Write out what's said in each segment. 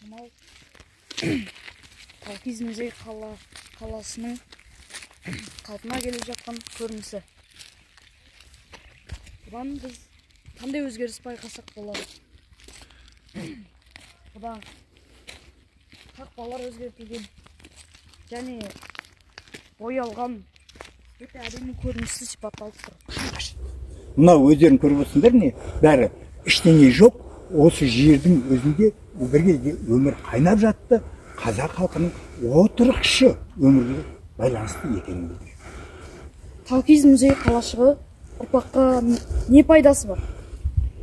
Мынау Талхиз музей қаласының қалпына келіп жатқан көрінісі. Бұдан біз қандай өзгеріс байқасақ болады? Бұдан қақпалар өзгертілген және боялған өте әдемі көрінісі сипатталып тұр. Мынау өздерің көріп отырсыңдар, не бәрі ештеңе жоқ. Осы жердің өзінде бір кезде өмір қайнап жатты. Қазақ халқының отырықшы өмірге байланысты екенін білдіреді. Талхиз музей қалашығы ұрпаққа не пайдасы бар?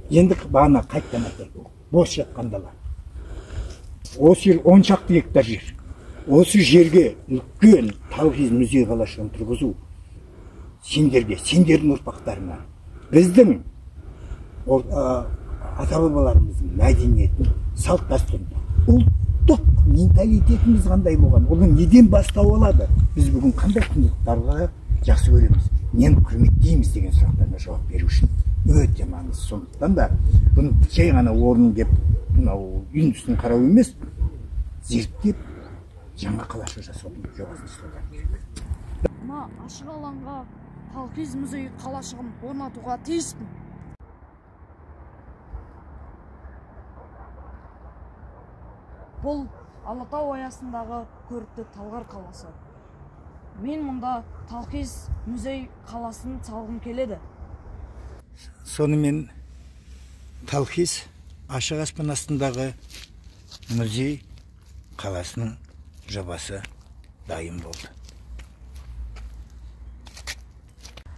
Енді бағана қайтадан айтайық, бос жатқан дала. Осы жер 10 шақты гектар жер. Осы жерге үлкен Талхиз музей қалашығын тұрғызу сендерге, сендердің ұрпақтарыңа, біздің ата-бабаларымыздың мәдениетін, салт-дәстүрін, ұлттық менталитетіміз қандай болған, оның неден бастау алады, біз бүгін қандай құндылықтарға жақсы көреміз, нені құрметтейміз деген сұрақтарға жауап беру үшін өте маңызды. Сондықтан да бұны жай ғана орнын деп мынау үйдің үстін қарау емес, зерттеп жаңа қалашық жасаудың жобасын жасау керек. Мына ашық алаңға Талхиз музей қалашығын орнатуға тиіспін. Бұл Алатау аясындағы көрікті Талғар қаласы. Мен мұнда Талхиз музей қаласын салғым келеді. Сонымен Талхиз ашық аспан астындағы музей қаласының жобасы дайын болды.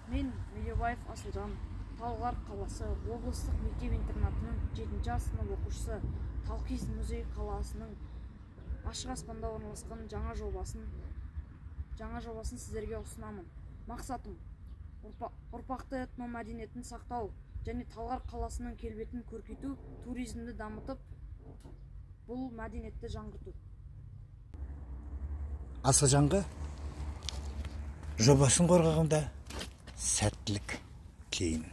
Мен Медеубаев Асылжан, Талғар қаласы облыстық мектеп-интернатының 7-ші сынып оқушысы. Талхиз музей қаласының ашық аспанда орналасқан жаңа жобасын сіздерге ұсынамын. Мақсатым ұрпақты этномәдениетін сақтау және Талғар қаласының келбетін көркейту, туризмді дамытып, бұл мәдениетті жаңғырту. Асылжанға жобасын қорғағанда сәттілік тілеймін.